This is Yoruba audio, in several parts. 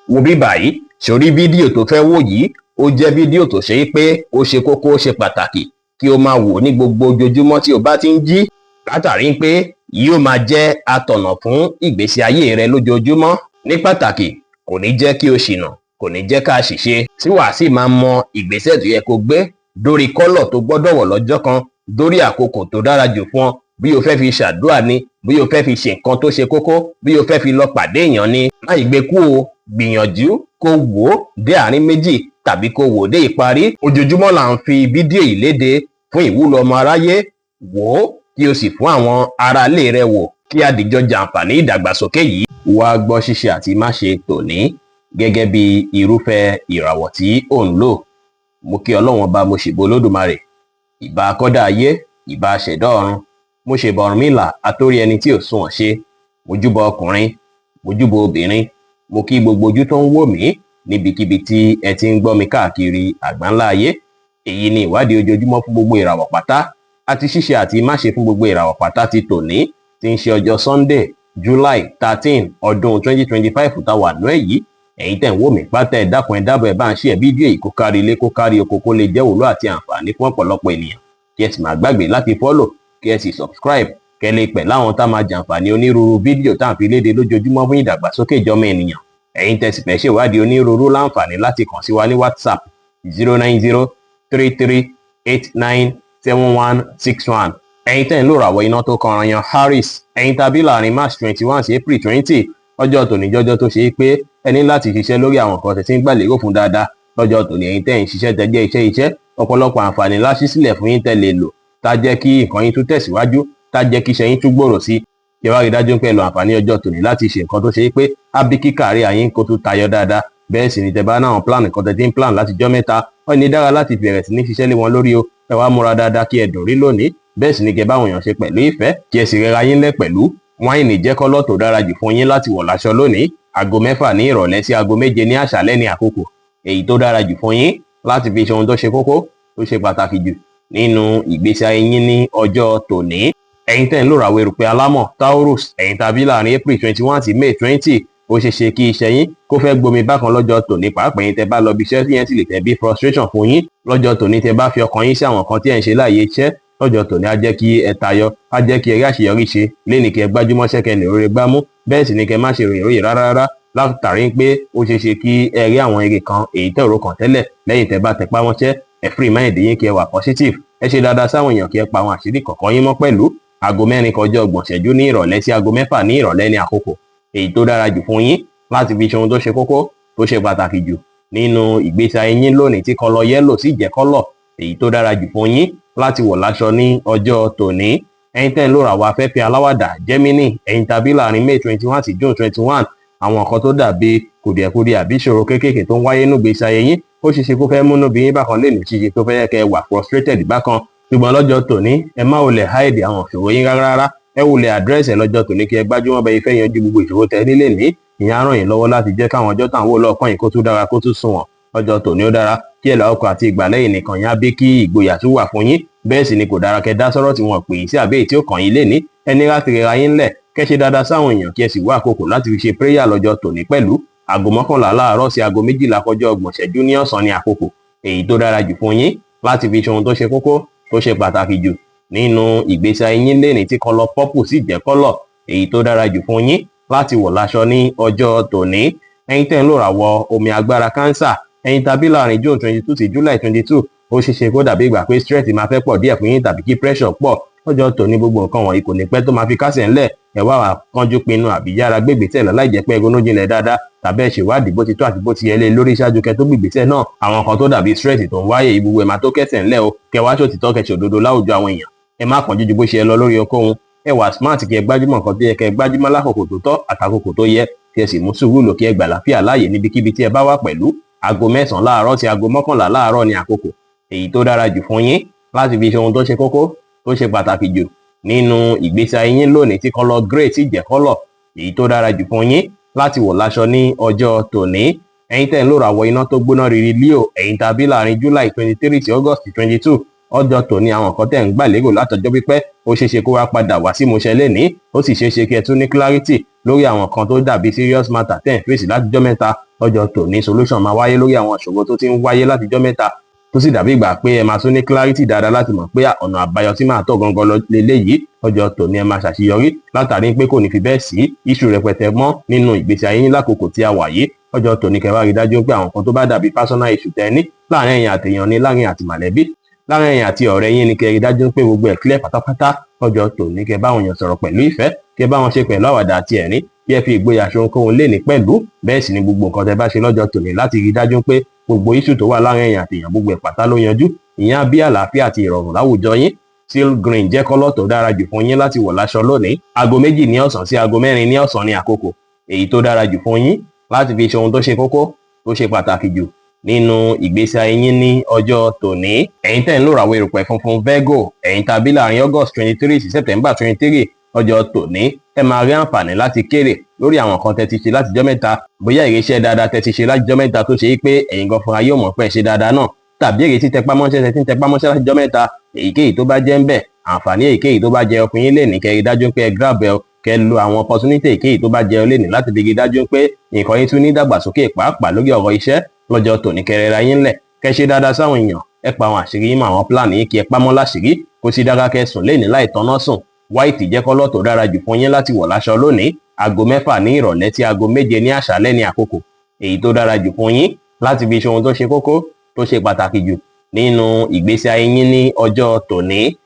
Wo bí báyìí sórí fídíò tó fẹ́ wò yìí. Ó jẹ́ fídíò tó ṣe é pé ó ṣe kókó, ó ṣe pàtàkì kí o máa wò ní gbogbo ojoojúmọ́ tí o bá ti ń jí, látàrí pé yóò máa jẹ́ atọ̀nà fún ìgbésí ayé rẹ lójoojúmọ́. Ní pàtàkì, kò ní jẹ́ kí o ṣìnà, kò ní jẹ́ ká ṣìṣe, tí wàá sì máa mọ ìgbésẹ̀ tó yẹ kó gbé dórí color tó gbọ́dọ̀ wọ̀ lọ́jọ́ kan, dórí àkókò tó dára jù fún ọ, bí o fẹ́ fi ṣàdúrà ni, bí o fẹ́ fi ṣe nǹkan tó ṣe kókó, bí o fẹ́ fi lọ pàdé èèyàn ni. Má ìgbé kú o, gbìyànjú kó wò ó dé àárín méjì tàbí kó wò ó dé ìparí. Ojoojúmọ́ là ń fi fídíò yìí léde fún ìwúlò ọmọ aráyé. Wò ó kí o sì fún àwọn aráalé rẹ wò, kí a dìjọ jàǹfààní ìdàgbàsókè yìí. Wá gbọ́ ṣíṣe àti má ṣe tòní gẹ́gẹ́ bí irúfẹ́ ìràwọ̀ tí ò ń lò. Mo kí Ọlọ́run Ọba, mo ṣèbò Olódùmarè, ìbà akọ́dá ayé, ìbà aṣẹ̀dá ọ̀run, mo ṣèbà Ọ̀rúnmìlà atórí ẹni tí ò sunwọ̀n ṣe. Mo júbà ọkùnrin, mo júbà obìnrin, mo kí gbogbo ojú tó ń wò mí níbikíbi tí ẹ ti ń gbọ́ mi káàkiri àgbáńlá ayé. Èyí ni ìwádìí ojoojúmọ́ fún gbogbo ìràwọ̀ pátá àti ṣíṣe àti máṣe fún gbogbo ìràwọ̀ pátá ti tòní, tí ń ṣe ọjọ́ Sunday, July 13, ọdún 2025 tá wà nú ẹ̀ yìí. Ẹ̀yin tẹ̀ ń wò mí pátá, ẹ dákun, ẹ dábọ̀, ẹ bá ń ṣe ẹ̀ fídíò yìí kó kárí ilé, kó kárí oko, kó lè jẹ́ wúlò àti àǹfààní fún ọ̀pọ̀lọpọ̀ ènìyàn. Kí ẹ sì má gbàgbé láti follow, kí ẹ sì subscribe, kẹ́ lè pẹ̀ láwọn tá máa jàǹfààní onírúurú fídíò tá à ń fi léde lójoojúmọ́ fún ìdàgbàsókè ìjọmọ ènìyàn. Ẹ̀yin tẹ́ sì fẹ́ ṣèwádìí onírúurú, láǹfààní láti kàn sí wa ní WhatsApp, 09033897161. Ẹ̀yin tẹ́ ń lò ràwọ̀ iná tó kan yan Aries, ẹ̀yin tàbí láàrin March 21 sí April 20, ọjọ́ tòní jọjọ́ tó ṣe é pé ẹ ní láti ṣiṣẹ́ lórí àwọn nǹkan tẹ́ tí ń gbà lérò fún dáadáa lọ́jọ́ tòní. Ẹ̀yin tẹ́ ń ṣiṣẹ́, tẹ́ jẹ́ iṣẹ́, ọ̀pọ̀lọpọ̀ àǹfààní láṣí sílẹ̀ fún yín tẹ́ lè lò, tá jẹ́ kí nǹkan yín tún tẹ̀síwájú, tá jẹ́ kí iṣẹ́ yín tún gbòòrò sí. Kí ẹ wá rí dájú pé ẹ lo àǹfààní ọjọ́ tòní láti ṣe nǹkan tó ṣe é pé á bí kí career yín kó tún tayọ dáadáa. Bẹ́ẹ̀ sì ni tẹ́ bá náà plan nǹkan tẹ́ ti ń plan láti jọ́ mẹ́ta, wọ́n ní dára láti bẹ̀rẹ̀ sí ní ṣiṣẹ́ lé wọn lórí o. Ẹ wá múra dáadáa kí ẹ dùn rí lónìí. Bẹ́ẹ̀ sì ni kẹ́ báwọn èèyàn ṣe pẹ̀lú ìfẹ́, kí ẹ sì rẹra yín lẹ̀ pẹ̀lú. Wine jẹ́ color tó dára jù fún yín láti wọ̀ láṣọ lónìí. Aago 6 ní ìrọ̀lẹ́ sí aago 7 ní àṣálẹ́ ní àkókò èyí tó dára jù fún yín láti fi ṣe ohun tó ṣe kókó, tó ṣe pàtàkì jù nínú ìgbésí ayé yín ní ọjọ́ tòní. Ẹ̀yin tẹ́ ń lò ràwọ̀ erùpẹ̀ alámọ̀ Taurus, ẹ̀yin tàbí láàrin April 21 sí May 20, ó ṣeé ṣe kí iṣẹ́ yín kó fẹ́ gbomi bákan lọ́jọ́ tòní, pàápàá ẹ̀yin tẹ́ bá lọ bí iṣẹ́ tí yẹn sì lè tẹ̀ bí frustration fún yín lọ́jọ́ tòní. Tẹ́ bá fi ọkàn yín sí àwọn kan tí ẹ̀ ń ṣe láàyè iṣẹ́ lọ́jọ́ tòní, á jẹ́ kí ẹ tayọ, á jẹ́ kí ẹ rí àṣeyọrí ṣe léni. Kí ẹ gbájúmọ́ṣẹ́, kẹ́ lè rere gbámú. Bẹ́ẹ̀ sì ni kẹ́ má ṣe ròyìn ròyìn rárá rárá, látàrí pé ó ṣeé ṣe kí ẹ rí àwọn èrè kan èyí tẹ́ òró kan tẹ́lẹ̀ lẹ́yìn tẹ́ bá tẹpá mọ́ṣẹ́. Ẹ free mind yín, kí ẹ wà positive, ẹ ṣe dáadáa sáwọn èèyàn, kí ẹ pa àwọn àṣírí kọ̀ọ̀kan yín mọ́ pẹ̀lú. Aago 4 kọjá 30 ìṣẹ́jú ní ìrọ̀lẹ́ sí aago 6 ní ìrọ̀lẹ́ ní àkókò èyí tó dára jù fún yín láti fi ṣe ohun tó ṣe kókó, tó ṣe pàtàkì jù nínú ìgbésí ayé yín lónìí, tí color yellow sì jẹ́ color èyí tó dára jù fún yín láti wọ̀ láṣọ ní ọjọ́ tòní. Ẹ̀yin tẹ́ ń lò ràwọ̀ afẹ́fẹ́ aláwàdà Gemini, ẹ̀yin tàbí láàrin May 21 sí June 21, àwọn nǹkan tó dàbí kùdìẹ̀kudiẹ àbí ìṣòro kéékèèké tó ń wáyé nínú ìgbésí ayé yín, ó ṣeé ṣe kó fẹ́ múnú bí yín bákan lè ní ṣíṣe tó fẹ́ kẹ́ wà frustrated bákan. Ṣùgbọ́n lọ́jọ́ tòní, ẹ má wulẹ̀ hide àwọn ìṣòro yín rárá rárá, ẹ wulẹ̀ address ẹ lọ́jọ́ tòní, kí ẹ gbájúmọ́ bẹ ifẹ́ yanjú gbogbo ìṣòro tẹ nílé ní. Ìyẹn á ràn yín lọ́wọ́ láti jẹ́ káwọn ọjọ́ táwọn wò lọ́ọ̀kan yìí kó tún dára, kó tún sunwọ̀n. Lọ́jọ́ tòní, ó dára kí ẹ lọ ọkọ̀ àti ìgbàlẹ́yìn nìkan yẹn á bí kí ìgboyà tún wà fún yín. Bẹ́ẹ̀ sì ni kò dára kẹ́ dá sọ́rọ̀ tí wọ́n pè yín sí àbí èyí tí ó kàn yín léní. Ẹ ní láti rẹra yín lẹ̀, kẹ́ ṣe dáadáa sáwọn èèyàn, kí ẹ sì wá àkókò láti fi ṣe prayer lọ́jọ́ tòní pẹ̀lú. Aago 11 láàárọ̀ sí aago 12 kọjá 30 ìṣẹ́jú ní ọ̀sán ní àkókò èyí tó dára jù fún yín láti fi ṣe ohun tó ṣe kókó, tó ṣe pàtàkì jù nínú ìgbésí ayé yín lénìí, tí color purple sì jẹ́ color èyí tó dára jù fún yín láti wọ̀ láṣọ ní ọjọ́ tòní. Ẹ̀yin tẹ́ ń lò ràwọ̀ omi agbára Cancer, ẹ̀yin tàbí láàrin June 22 sí July 22, ó ṣeé ṣe kó dàbí ìgbà pé stress máa fẹ́ pọ̀ díẹ̀ fún yín tàbí kí pressure pọ̀ lọ́jọ́ tòní. Gbogbo nǹkan wọ̀nyí kò ní pẹ́ tó máa fi kásẹ̀ ńlẹ̀. Ẹ wá wà kánjú pinnu àbí yára gbégbèsẹ̀ lọ láì jẹ́ pé ẹ ronú jinlẹ̀ dáadáa tàbí ẹ ṣèwádìí bó ti tó àti bó ti yẹ lé lórí ṣáájú kẹ́ tó gbìgbésẹ̀ náà. Àwọn kan tó dàbí stress tó ń wáyé yìí, gbogbo ẹ̀ máa tó kẹsẹ̀ ńlẹ̀ o. Kẹ́ wá ṣòtítọ́, kẹ́ ṣòdodo láwùjọ àwọn èèyàn. Ẹ má kánjú ju bó ṣe yẹ lọ lórí ohunkóhun. Ẹ wà smart, kí ẹ gbájúmọ̀ nǹkan tó yẹ kẹ́ ẹ gbájúmọ̀ lákòókò tó tọ́ àtàkókò tó yẹ, kí ẹ sì mú sùúrù lò, kí ẹ gbà láfíà láàyè níbikíbi tí ẹ bá wà pẹ̀lú. Aago 9 láàárọ̀ sí aago 11 láàárọ̀ ní àkókò èyí tó dára jù fún yín láti fi ṣe ohun tó ṣe kókó, tó ṣe pàtàkì jù nínú ìgbésí ayé yín lónìí, tí color grey sì jẹ́ color èyí tó dára jù fún yín láti wọ̀ láṣọ ní ọjọ́ tòní. Ẹ̀yin tẹ́ ń lò ràwọ̀ iná tó gbóná riri Leo, ẹ̀yin tàbí láàrin July 23 sí August 22, ọjọ́ tòní, àwọn nǹkan tẹ́ ń gbà lérò látọjọ́ pípẹ́, ó ṣeé ṣe kó wá padà wá sí ìmúṣẹ lénìí. Ó sì ṣeé ṣe kí ẹ tún ní clarity lórí àwọn nǹkan tẹ́ ń gbà lérò fún. Lọ́jọ́ tòní, ẹ má ṣe Lórí àwọn kan tó dàbí serious matter tẹ́ ẹ̀ ń face látijọ́ mẹ́ta, lọ́jọ́ tòní solution máa wáyé lórí àwọn ìṣòro tó ti ń wáyé látijọ́ mẹ́ta, tó sì dàbí ìgbà pé ẹ máa tún ní clarity dáadáa láti mọ̀ pé ọ̀nà àbáyọ tí máa tọ̀ gangan lọ leléyìí. Lọ́jọ́ tòní ẹ máa ṣàṣeyọrí látàrí pé kò ní fi bẹ́ẹ̀ sí issue rẹpẹtẹ mọ́ nínú ìgbésí ayé yín lákòókò tí a wà yìí. Lọ́jọ́ tòní kẹ́ wá rí dájú pé àwọn kan tó bá dàbí personal issue tẹ́ ní láàrin ẹ̀yin àtèèyàn ní, láàrin àti mọ̀lẹ́bí, láàrin ẹ̀yin àti ọ̀rẹ́ yín ni, kẹ́ rí dájú pé gbogbo ẹ̀ clear pátápátá. Lọ́jọ́ tòní kẹ́ bá àwọn èèyàn sọ̀rọ̀ pẹ̀lú ìfẹ́, kẹ́ bá wọn ṣe pẹ̀lú àwàdà àti ẹ̀rín, bí ẹ fi ìgboyà ṣe ohunkóhun lé ní pẹ̀lú. Bẹ́ẹ̀ sì ni gbogbo nǹkan tẹ́ bá ṣe lọ́jọ́ tòní láti rí dájú pé gbogbo issue tó wà láàrin ẹ̀yin àti èèyàn, gbogbo ẹ̀ pátá ló yanjú, ìyẹn á bí àlàáfíà àti ìrọ̀rùn láwùjọ yín. Teal green jẹ́ colour tó dára jù fún yín láti wọ̀ láṣọ lónìí. Aago 2 ní ọ̀sán sí aago 4 ní ọ̀sán ní àkókò èyí tó dára jù fún yín láti fi ṣe ohun tó ṣe kókó, tó ṣe pàtàkì jù nínú ìgbésí ayé yín ní ọjọ́ tòní. Ẹ̀yin tẹ́ ń lò ràwọ̀ erùpẹ̀ funfun, Virgo, ẹ̀yin tàbí láàrin August 23 sí September 23, ọjọ́ tòní ẹ máa rí àǹfààní láti kéré lórí àwọn kan tẹ́ ti ṣe látijọ́ mẹ́ta, bóyá ìrẹsẹ̀ dáadáa tẹ́ ti ṣe látijọ́ mẹ́ta tó ṣe é pé ẹ̀yin gan fúnra yóò mọ̀ pé ẹ ṣe dáadáa náà, tàbí èrè tí tẹpámọ́ṣẹ́ tẹ́ ti ń tẹpámọ́ṣẹ́ látijọ́ mẹ́ta. Èyíkéyìí tó bá jẹ́ ń bẹ̀, àǹfààní èyíkéyìí tó bá jẹ́ ọkùnrin yín lè ní, kẹ́ rí dájú pé ẹ grab ẹ, kẹ́ lo àwọn opportunity èyíkéyìí tó bá jẹ́ ọ lè ní láti fi rí dájú pé nǹkan yín tún ní dàgbàsókè, pàápàá lórí ọ̀rọ̀ iṣẹ́. Lọ́jọ́ tòní kẹ́ rẹra yín lẹ̀, kẹ́ ṣe dáadáa sáwọn èèyàn, ẹ pa àwọn àṣírí yín mọ́, àwọn plan yín kí ẹ pamọ́ láṣìírí. Kò sí dára kẹ́ sùn lénìí láì tọ́ná sùn. White jẹ́ colour tó dára jù fún yín láti wọ̀ láṣọ lónìí. Aago 6 ní ìrọ̀lẹ́ tí aago 7 ní àṣálẹ́ ní àkókò èyí tó dára jù fún yín láti fi ṣe ohun tó ṣe kókó, tó ṣe pàtàkì jù nínú ìgbésí ayé yín ní ọjọ́ tòní.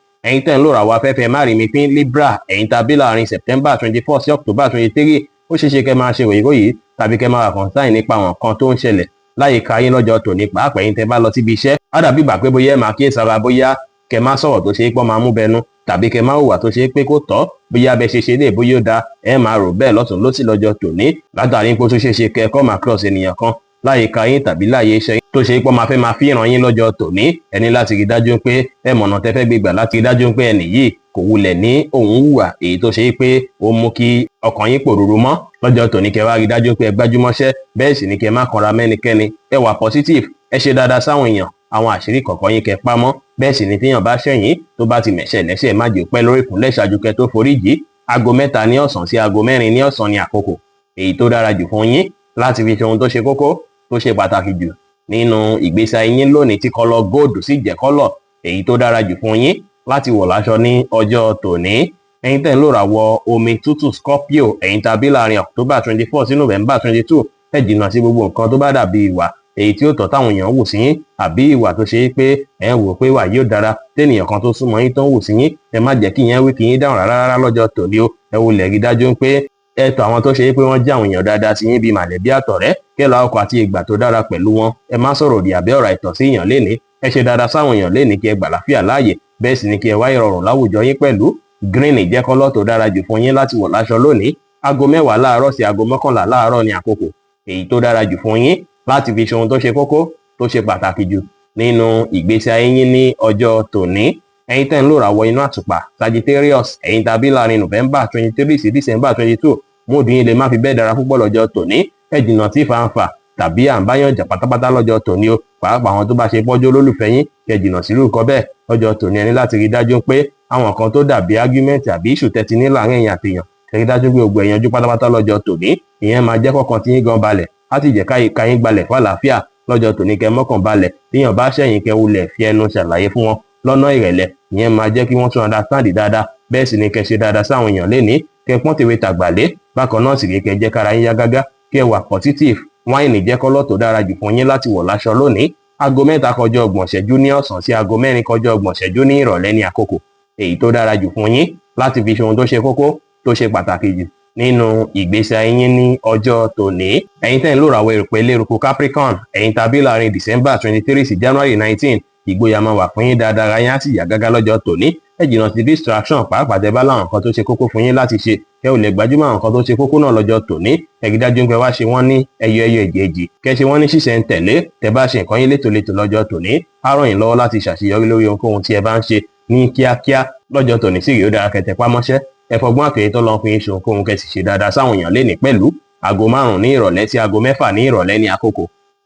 Ẹ̀yin tẹ́ ń lò ràwọ̀ afẹ́fẹ́ márìmí pín, Libra, ẹ̀yin tàbí láàrin September 24 sí October 23, ó ṣeé ṣe kẹ́ máa ṣe ròyìnròyìn tàbí kẹ́ máa wà concern nípa àwọn nǹkan tó ń ṣẹlẹ̀ láyìíká yín lọ́jọ́ tòní, pàápàá ẹ̀yin tẹ́ bá lọ síbi iṣẹ́. Á dàbí ìgbà pé bóyá ẹ máa kíyèsára, bóyá kẹ́ má sọ̀rọ̀ tó ṣe é pọ́n máa mú bẹnu, tàbí kẹ́ má hùwà tó ṣe é pé kó tọ́, bóyá bẹ ṣe ṣe lè bóyá ó da, ẹ máa rò bẹ́ẹ̀ lọ́tùn lósì lọ́jọ́ tòní, látàrí pé ó tún ṣeé ṣe kẹ́ come across ènìyàn kan láyìíká yín tàbí láyé iṣẹ́ yín tó ṣe pé máa fẹ́ máa fi ràn yín lọ́jọ́ tòní. Ẹ ní láti rí dájú pé ẹ mọ̀nà tẹ́ fẹ́ gbégbà láti rí dájú pé ẹnì yìí kò wulẹ̀ ní òun hùwà èyí tó ṣe pé ó mú kí ọkàn yín pòrúurú mọ́. Lọ́jọ́ tòní kẹ́ wá rí dájú pé ẹ gbájúmọ́ṣẹ́, bẹ́ẹ̀ sì ni kẹ́ má kanra mẹ́nikẹ́ni, ẹ wà positive, ẹ ṣe dáadáa sáwọn èèyàn, àwọn àṣírí kọ̀ọ̀kan yín kẹ́ pamọ́. Bẹ́ẹ̀ sì ni téèyàn bá ṣẹ̀yìn, tó bá ti mẹ̀ṣẹ̀ lẹ́ṣẹ̀, má jẹ́ pẹ́ lórí ìkúnlẹ̀ ṣáájú kẹ́ tó forí jì. Aago 3 ní ọ̀sán sí aago 4 ní ọ̀sán ní àkókò èyí tó dára jù fún yín láti fi ṣe ohun tó ṣe kókó, tó ṣe pàtàkì jù nínú ìgbésí ayé yín lónìí, tí colour gold sì jẹ́ colour èyí tó dára jù fún yín láti wọ̀ láṣọ ní ọjọ́ tòní. Ẹ̀yin tẹ́ ń lò ràwọ̀ omi tútù, Scorpio, ẹ̀yin tàbí láàrin October 24 sí November 22, ẹ jìnnà sí gbogbo nǹkan tó bá dàbí ìwà èyí tí ó tọ́ táwọn èèyàn wù sí yín, àbí ìwà tó ṣe é pé ẹ ń wò pé ìwà yóò dára tẹ́nìyàn kan tó súnmọ́ yín tó ń wù sí yín. Ẹ má jẹ́ kí ìyẹn wí kí yín dáhùn rárá rárá lọ́jọ́ tòní o. Ẹ wulẹ̀ rí dájú pé ẹ tọ̀ àwọn tó ṣe é pé wọ́n jẹ́ àwọn èèyàn dáadáa sí yín bíi màlẹ́bí àtọ̀rẹ́, kẹ́ lọ ọkọ̀ àti ìgbà tó dára pẹ̀lú wọn. Ẹ má sọ̀rọ̀ òdì àbí ọ̀rọ̀ àìtọ́ sí èèyàn lénìí. Ẹ ṣe dáadáa sáwọn èèyàn lénìí kí ẹ gbà láfíà láàyè, bẹ́ẹ̀ sì ni kí ẹ wá ìrọ̀rùn láwùjọ yín pẹ̀lú. Green jẹ́ colour tó dára jù fún yín láti wọ̀ láṣọ lónìí. Aago 10 láàárọ̀ sí aago 11 láàárọ̀ ní àkókò èyí tó dára jù fún yín láti fi ṣe ohun tó ṣe kókó, tó ṣe pàtàkì jù nínú ìgbésí ayé yín ní ọjọ́ tòní. Ẹ̀yin tẹ́ ń lò ràwọ̀ inú àtùpà, Sagittarius, ẹ̀yin tàbí láàrin November 23 sí December 22, mood yín lè má fi bẹ́ẹ̀ dára púpọ̀ lọ́jọ́ tòní. Ẹ jìnnà tí fanfa tàbí à ń báyàn jà pátápátá lọ́jọ́ tòní o, pàápàá àwọn tó bá ṣe pọ́jú olólùfẹ́ yín, kẹ́ jìnnà sírú nǹkan bẹ́ẹ̀ lọ́jọ́ tòní. Ẹ ní láti rí dájú pé àwọn kan tó dàbí argument àbí issue tẹ́tí ní láàrin ẹ̀yin àtèèyàn, kẹ́ rí dájú pé gbogbo ẹ̀ yanjú pátápátá lọ́jọ́ tòní. Ìyẹn máa jẹ́ kọ́kàn tí yín gan balẹ̀, á sì jẹ́ ká yín gbalẹ̀ fún àlàáfíà. Lọ́jọ́ tòní kẹ́ mọ́kàn balẹ̀. Téèyàn bá ṣẹ̀yìn, kẹ́ wulẹ̀ fi ẹnu ṣàlàyé fún wọn lọ́nà ìrẹ̀lẹ̀, ìyẹn máa jẹ́ kí wọ́n tún understand dáadáa. Bẹ́ẹ̀ sì ni kẹ́ ṣe dáadáa sáwọn èèyàn lénìí, kẹ́ pọ́n tèwe tàgbà lé. Bákan náà sì rí kẹ́ jẹ́ kára yín yá gágá, kí ẹ wà positive. Wine jẹ́ colour tó dára jù fún yín láti wọ̀ láṣọ lónìí. Aago 3 kọjá 30 ìṣẹ́jú ní ọ̀sán sí aago 4 kọjá 30 ìṣẹ́jú ní ìrọ̀lẹ́ ní àkókò èyí tó dára jù fún yín láti fi ṣe ohun tó ṣe kókó, tó ṣe pàtàkì jù nínú ìgbésí ayé yín ní ọjọ́ tòní. Ẹ̀yin tẹ́ ń lò ràwọ̀ erùpẹ̀ eléruku, Capricorn, ẹ̀yin tàbí láàrin December 23 sí January 19, ìgboyà máa wà fún yín dáadáa, ara yín á sì yá gágá lọ́jọ́ tòní. Ẹ jìnnà sí distraction, pàápàá tẹ́ bá láwọn nǹkan tó ṣe kókó fún yín láti ṣe, kẹ́ ò lè gbajúmọ̀ àwọn nǹkan tó ṣe kókó náà lọ́jọ́ tòní. Ẹ rí dájú pé wá ṣe wọ́n ní ẹyọ ẹyọ, èjèèjì, kẹ́ ṣe wọ́n ní ṣísẹ̀ ń tẹ̀lé. Tẹ́ bá ṣe nǹkan yín létòlétò lọ́jọ́ tòní, á ràn yín lọ́wọ́ láti ṣàṣeyọrí lórí ohunkóhun tí ẹ bá ń ṣe ní kíákíá. Lọ́jọ́ tòní sì rí, ó dára kẹ́ tẹpá mọ́ṣẹ́, ẹ fọgbọ́n àkèrè tó lọ́n fún yín ṣe ohunkóhun, kẹ́ sì ṣe dáadáa sáwọn èèyàn lénìí pẹ̀lú. Aago 5 ní ìrọ̀lẹ́ sí aago 6 ní ìrọ̀lẹ́ ní àkókò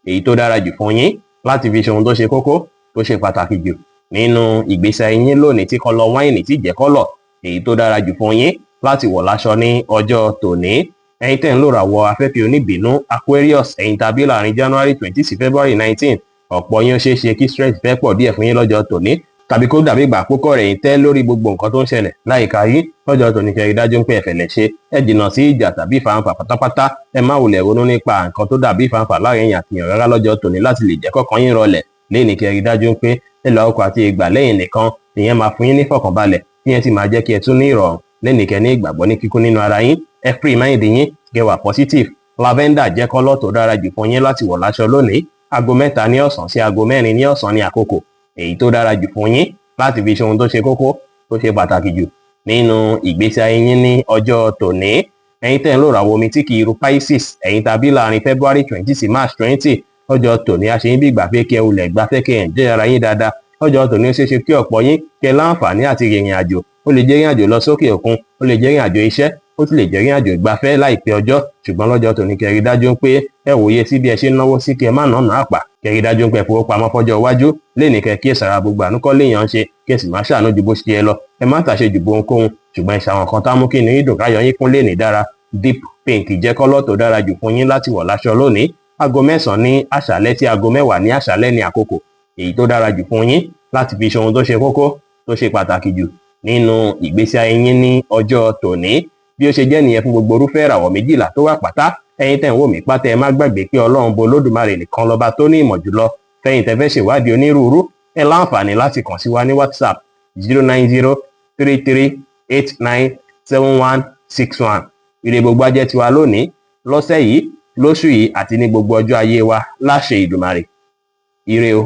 èyí tó dára jù fún yín láti fi ṣe ohun tó ṣe kókó, tó ṣe pàtàkì jù nínú ìgbésí ayé yín lónìí, tí colour wine tí jẹ́ colour èyí tó dára jù fún yín láti wọ̀ láṣọ ní ọjọ́ tòní. Ẹ̀yin tẹ́ ń lò ràwọ̀ afẹ́fẹ́ oníbínú Aquarius, ẹ̀yin tàbí láàrin January 20 sí February 19, ọ̀pọ̀ yín ó ṣeé ṣe kí stress fẹ́ pọ̀ díẹ̀ fún yín lọ́jọ́ tòní, tàbí kó dàbí ìgbà púpọ̀ rẹ̀ yín tẹ́ lórí gbogbo nǹkan tó ń ṣẹlẹ̀ láyìíká yín lọ́jọ́ tòní. Kẹ́ rí dájú pé ẹ̀fẹ̀lẹ̀ ṣe, ẹ jìnnà sí ìjà tàbí ìfàǹfà pátápátá. Ẹ má wulẹ̀ ronú nípa nǹkan tó dàbí ìfàǹfà láàrin èèyàn àti èèyàn rárá lọ́jọ́ tòní láti lè jẹ́ kọ́kàn yín rọlẹ̀ lẹ́ni. Kẹ́ rí dájú pé ẹ lọ ọkọ̀ àti ìgbà lẹ́yìn nìkan, ìyẹn máa fún yín ní fọkànbalẹ̀, ìyẹn sì máa jẹ́ kí ẹ tún ní ìrọ̀rùn lẹ́nì. Kẹ́ ní ìgbàgbọ́ ní kíkún nínú ara yín, ẹ free mind yín, kẹ́ wà positive. Lavender jẹ́ colour tó dára jù fún yín láti wọ̀ láṣọ lónìí. Aago 3 ní ọ̀sán sí aago 4 ní ọ̀sán ní àkókò èyí tó dára jù fún yín láti fi ṣe ohun tó ṣe kókó, tó ṣe pàtàkì jù nínú ìgbésí ayé yín ní ọjọ́ tòní. Ẹ̀yin tẹ́ ń lò ràwọ̀ omi tí kì í ru Pisces, ẹ̀yin tàbí láàrin February 20 sí March 20, ọjọ́ tòní a ṣe yín bí ìgbà pé kí ẹ wulẹ̀ gbafẹ́, kí ẹ enjoy ara yín dáadáa. Lọ́jọ́ tòní, ó ṣeé ṣe kí ọ̀pọ̀ yín kẹ́ láǹfààní àti rìnrìn àjò. Ó lè jẹ́ ìrìn àjò lọ sókè òkun, ó lè jẹ́ ìrìn àjò iṣẹ́, ó sì lè jẹ́ ìrìn àjò ìgbafẹ́ láìpẹ́ ọjọ́. Ṣùgbọ́n lọ́jọ́ tòní, kẹ́ rí dájú pé ẹ wòye sí bí ẹ ṣe ń náwó sí, kí ẹ má nànà àpà. Kẹ́ rí dájú pé ẹ fowópamọ́ fọ́jọ́ iwájú lénìí. Kẹ́ kíyèsára, gbogbo àánú kọ́ léèyàn ń ṣe, kí ẹ sì má ṣàánú ju bó ṣe yẹ lọ. Ẹ má tàṣe jù bó ohunkóhun, ṣùgbọ́n ẹ ṣàwọn kan tá mú kí inú yín dùn, káyọ̀ yín kún lénìí dára. Deep pink jẹ́ colour tó dára jù fún yín láti wọ̀ láṣọ lónìí. Aago 9 ní àṣálẹ́ sí aago 10 ní àṣálẹ́ ní àkókò èyí tó dára jù fún yín láti fi ṣe ohun tó ṣe kókó, tó ṣe pàtàkì jù nínú ìgbésí ayé yín ní ọjọ́ tòní. Bí ó ṣe jẹ́ nìyẹn fún gbogbo irúfẹ́ ìràwọ̀ 12 tó wà pátá. Ẹ̀yin tẹ́ ń wò mí pátá, ẹ má gbàgbé pé Ọlọ́run bo Olódùmarè nìkan lọ́ba tó ní ìmọ̀ jùlọ. Fẹ́yìn tẹ́ fẹ́ ṣèwádìí onírúurú, ẹ láǹfààní láti kàn sí wa ní WhatsApp 09033897161. Ire gbogbo á jẹ́ tiwa lónìí, lọ́sẹ̀ yìí, lóṣù yìí àti ní gbogbo ọjọ́ ayé wa láṣẹ Ìdùmarè. Ire o.